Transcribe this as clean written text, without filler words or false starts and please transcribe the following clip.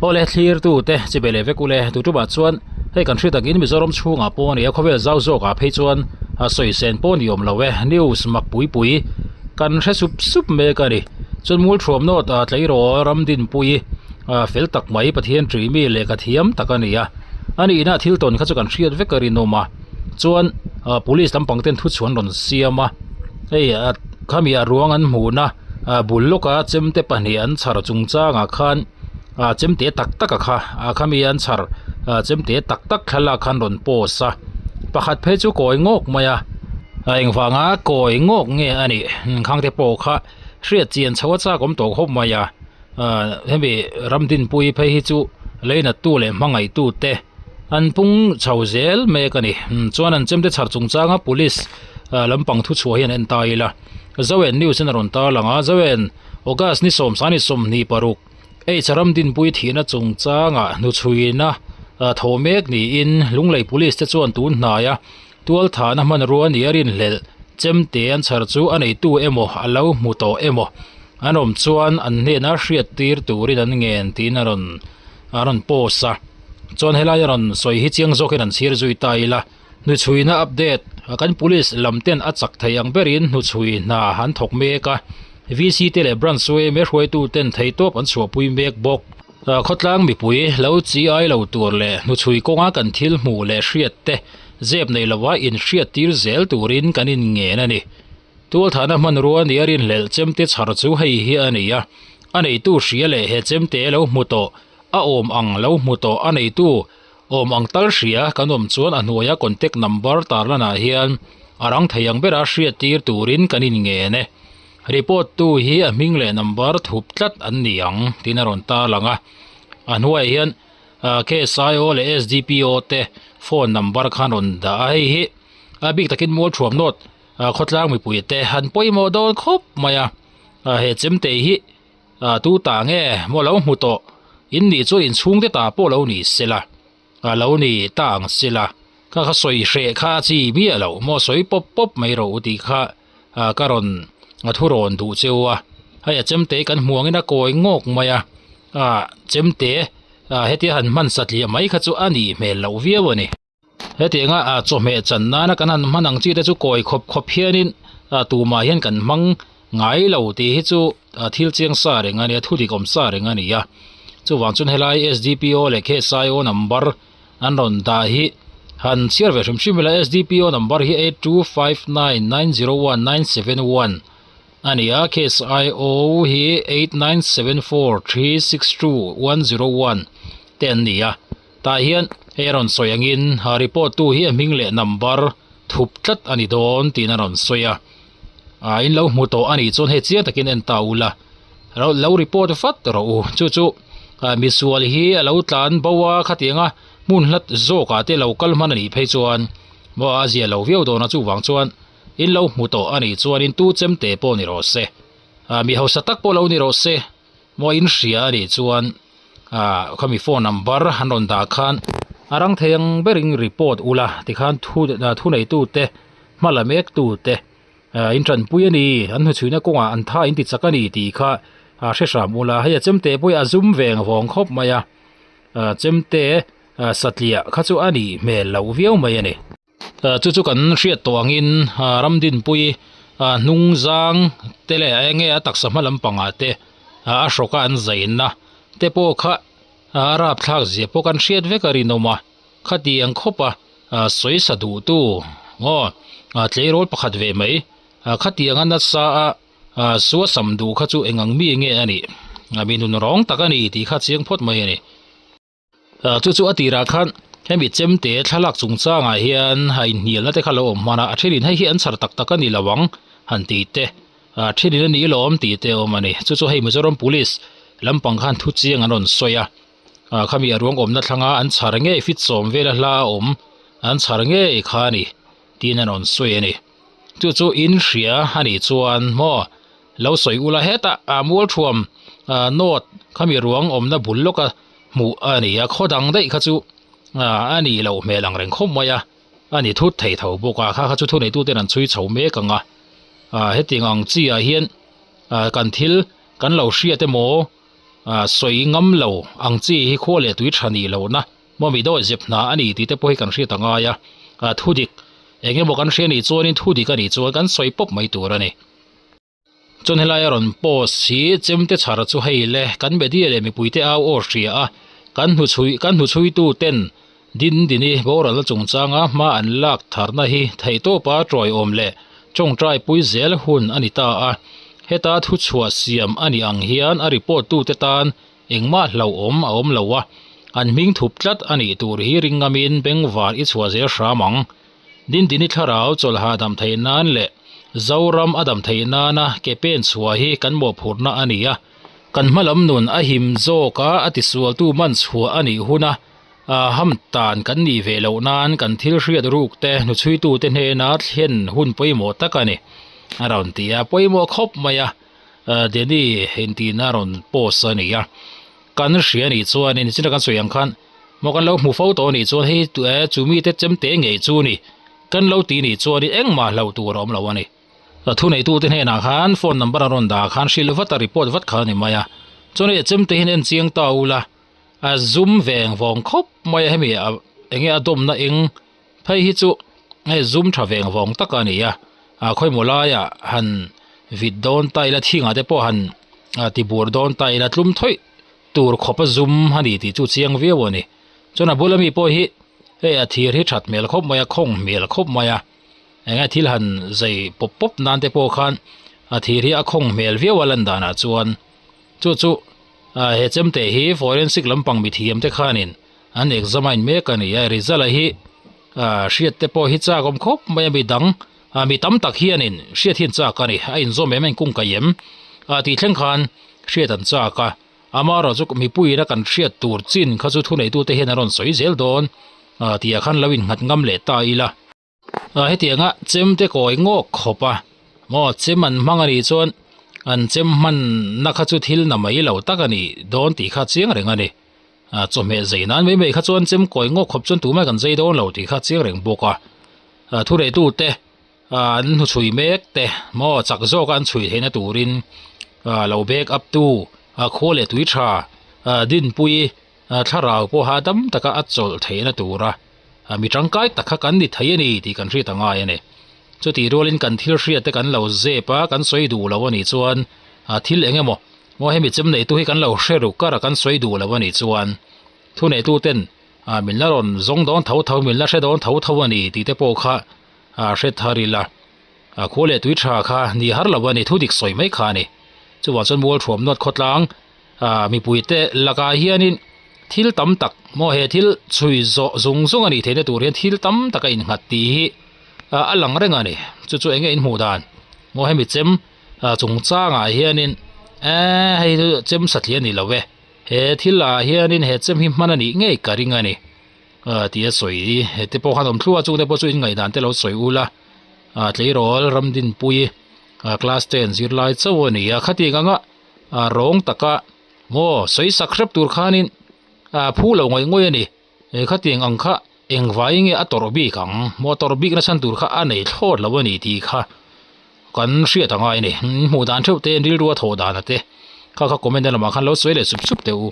Awle thlirtute chi be leh vek ule tu tumah chuan hei kan hriat takin Mizoram chhungah pawh a ni a khawvel zau zawkah phei chuan a sawi sen pawh ni awm lo e news mak pui pui kan hre sup sup mek a ni chuan Mualthuam North ah tleirawl Ramdinpui ah fel tak mai Pathian ṭih mi lehkha thiam tak a ni a a nihna thil tawn kha chu kan hriat vek a rinawm a chuan ah police lampang ten thu chhuan rawn siam a hei ah khami a ruang an hmuhna ah bul lawka chemte pahnih an chhar chungchangah khan ah chemte tak tak a kha ah khami an chhar ah chemte tak tak thlalak khan rawn post a pakhat phei chu kawi ngawk mai a ah engvanga kawi ngawk nge a nih khangte pawh kha hriat chian chho a chak awm tawh khawp mai a ah hemi ramdinpui phei hi chu leinattu leh hmangaihtu te an pung chho zel mek a ni chuan an chemte chhar chungchanga police ah lampang thu chhuah hi an en ta ila Zoen news in a rawn tarlang a Zoen August ni sawmsa ni 26 H Ramdinpui thihna chungchangah hnuchhuina thaw mek niin Lunglei Police te chuan tun hnaia tualthahna hmanrua ni a rinhlelh chemte an chhar chu a neitu emaw a lo hmu tawh emaw an awm chuan an hnena hriat tir turin an ngen tiin a rawn a rawn post a chuan helai a rawn sawi hi chiang zawkin an chhir zui ta ila. Hnuchhuina update, Kan police lam ten a chak thei ang berin hnuchhui hna an thawk mek a, VC te leh branch yma hruaitu ten theihtawp an chhuahpui mek bawk. Khawtlang mipui lo chi ai lo tur leh hnuchhui kawnga kan thil hmuh leh hriat te zep nei lova inhriat tir zel turin kan inngen a ni. Tualthahna hmanrua nia rinhlelh chemte chhar chu hei hi a ni a, a neitu hria leh he chemte lo hmu tawh, a awm ang lo hmu tawh a neitu Awm ang tal hria kan awm chuan a hnuaia contact number tarlanah hian a rang thei ang bera hriat tir turin kan inngen e. Report tu hi a hming leh number thup tlat an ni ang tiin a rawn tarlang a. A hnuaiah hian KSIO leh SDPO te phone number khan rawn dah a, hei hi a bik takin Mualthuam North khawtlang mipui te han pawimawh dawn khawp mai a, he chemte hi Ah tu ta nge maw lo hmu tawh in nih chuan inchhungte ta pawh lo ni sela ah lo ni ta ang sela kha kha sawi hreh kha a chi miah loh maw sawi pawp pawp mai rawh u tih kha ah ka rawn a thu rawn duh cheu a hei a chemte kan hmu angin a kawi ngawk mai a ah chemte ah hetia han hman satliah mai kha chu a nih hmel loh viau a ni. Hetianga ah chawhmeh chan nana kan han hman ang chi te chu kawi khawp khawp hianin ah tumah hian kan hmang ngai lo tih hi chu ah thil chiang sa reng a nia thu dik awm sa reng a ni a chuvang chuan helai SDPO leh KSIO number an rawn dah hi han chhiar ve hrim hrim ila SDPO number hi 8259901971 a ni a KSIO hi 8974362101 te an ni a. Tah hian hei a rawn sawi angin report tu hi a hming leh number thup tlat a ni dawn tiin a rawn sawi a, ah in lo hmu tawh a nih chuan hei chiang takin en ta ula lo report vat rawh u chu chu misual hi a lo tlan bo a khatianga hmun hlat zawkah te lo kal hman a nih phei chuan maw a zia lo viau dawn a chuvang chuan in lo hmu tawh a nih chuan in tu chemte pawh ni rawh se ah mi hausa tak pawh lo ni rawh se maw in hria a nih chuan. Ah khami phone number an rawn dah khan a rang thei ang berin report ula tikhan thu thu neitu te hma la mek tu te ah in tanpui a ni an hnuchhuina kawngah an tha in ti chak a ni tih kha ah hre hram ula hei a chemte pawh hi a zum veng vawng khawp mai a ah chemte ah satliah kha chu a nih hmel loh viau mai a ni. Chu chu kan hriat tawh angin Ramdinpui hnung zang te leh eng nge a taksa hma lampangah te a hrawk a an zaina te pawh kha a rapthlak zia pawh kan hriat vek a rinawm a, khati ang khawp a sawi sa duh tu aw tleirawl pakhat ve mai khati anga nasa a suasam duh kha chu eng ang mi nge a nih mi nun rawng tak a ni tih kha chiang phawt mai a ni. Chu chu a tirah khan hemi chemte thlalak chungchangah hian a inhnialna te kha lo awm hman a, a thenin hei hi an chhar tak tak a ni lo ang han tih te, a thenin a ni lawm tih te a awm a ni. Chu chu hei Mizoram Police lampang khan thu chiang an rawn sawi a, khami a ruang awmna thlanga an chhar ngei fit sawm vela hla a awm an chhar ngei kha a ni tiin an rawn sawi a ni. Chu chu in hria a nih chuan maw lo sawi ula hetah a mualthuam note khami ruang awmna bul lawka hmuh a ni a, khaw dang daih kha chu a nih loh hmel ang reng khawp mai a, a ni thut thei tho bawk a, kha kha chu thuneituten an chhui chho mek ang a, hetiang ang chi ah hian kan thil kan lo hriat emaw Sawi ngam lo ang chi hi khua leh tui tha nih lohna maw mi dawi zep hna a ni tih te pawh hi kan hriat a ngai a. Thudik eng emaw kan hria nih chuanin thudik a nih chuan kan sawi pawp mai tur a ni. Chuan helai a rawn post hi chemte chhar chu hei le kan media leh mipuite au aw hria a, kan hnuchhui kan hnuchhuitu ten din dini boralna chungchanga hma an lak tharna hi theihtawpa tawiawm leh tawngtai pui zel hun a ni ta a. Heta thuchhuah siam a nih ang hian a report tute tan engmah hlauhawm a awm lo a, an hming thup tlat a nih tur hi ringamin bengvar i chhuah zel hram ang. Dindini thlarau chawlha dam theih nan leh Zoram a dam theih nana ke pen chhuah hi kan mawhphurhna a ni a, kan hmalam nun a him zawk a, a tisualtu man chhuah a nih huna ham tan kan nih ve loh nan kan thil hriat ruk te hnuchhuitute hnena thlen hun pawimawh tak a ni a rawn ti a, pawimawh khawp mai a, Danny intina rawn post a ni a. Kan hria nih chuanin china kan sawi ang khan maw kan lo hmu fo tawh nih chuan hei chu mite chemte ngei chu ni kan lo ti nih chuanin engmah hlauh tur a awm lo a ni. Thuneitute hnenah khan phone number a rawn dah khan hrilh vat a report vat kha a ni mai a. Chuan hei chemte hian en chiang ta ula a zum veng vawng khawp mai a hemi enge a dawmna eng phei hi chu hei zum tha veng vawng tak a ni a khawimaw laiah han vit dawn ta ila thingah te pawh han ti bur dawn ta ila tlum thawih tur khawp a zum a ni tih chu chiang viau a ni chuan a bula mi pawh hi hei a thir hi that hmel khawp mai a khawng hmel khawp mai a eng thil han zei pawp pawp nan te pawh khan a thir hi a khawng hmel viau a lan danah chuan chu chu he chemte hi forensic lampang mithiam te khanin An examine mek a ni a, result a hi hriat te pawh hi chak awm khawp mai a mi dang mi tam tak hianin hriat hi an chak a ni, a inzawm em a inkung kaih em tih thleng khan hriat an chak a, amaherawh chu mipuiin a kan hriat tur chin kha chu thuneitute hian an rawn sawi zel dawn tih ah khan lo innghat ngam leh ta ila. Hetianga chem te kawi ngawk khawp a maw chem an hmang a nih chuan an chem hmanna kha chu thil na mai lo tak a nih dawn tih kha chiang reng a ni. Chawhmeh zei nan mai mai kha chuan chem kawi ngawk khawp chuan tumah kan zei dawn lo tih kha chiang reng bawk a. Thurehtute an hnuchhui mek te maw chak zawka an chhui theihna turin lo back up tu khua leh tui tha dinpui thlarau pawha dam taka a chawlh theihna tura mi tangkai tak kha kan ni thei a ni tih kan hriat a ngai a ni. Chutih rualin kan thil hriat te kan lo zep a, kan sawi duh lo a nih chuan thil eng emaw maw hemi chem neitu hi kan lo hre ruk kar a kan sawi duh lo a nih chuan thuneitu ten min la rawn zawng dawn tho tho, min la hre dawn tho tho a ni tih te pawh kha hre thar ila. Khua leh tui tha kha ni har lo a ni, thu dik sawi mai kha a ni. Chuvang chuan Mualthuam Nawt khawtlang Mipuite lakah hianin thil tam tak maw he thil chhui zawh zung zung a nih theihna tur hian thil tam tak a innghat tih hi a lang reng a ni. Chu chu enge inhmuh dan maw hemi chem chungchangah hianin eee hei chu chem satliah a ni lo e, he thil ah hianin he chem hi hman a nih ngei ka ring a ni tih a sawi he te pawh khan awm thluah a chungte pawh chu inngaihdan te lo sawi ula tleirawl Ramdinpui class ten zirlai chauh a ni a khatiang anga. a rawng taka maw sawi sak hrep tur khanin a phu lo ngawih ngawih a ni he khatiang ang kha engvai nge a tawrh bik ang maw a tawrh bik na chhan tur kha a nei thlawt lo a ni tih kha kan hriat a ngai a ni hmuh dan theuh te rilru a thawh dan a te kha kha comment lamah khan lo sawi leh sup sup teh u.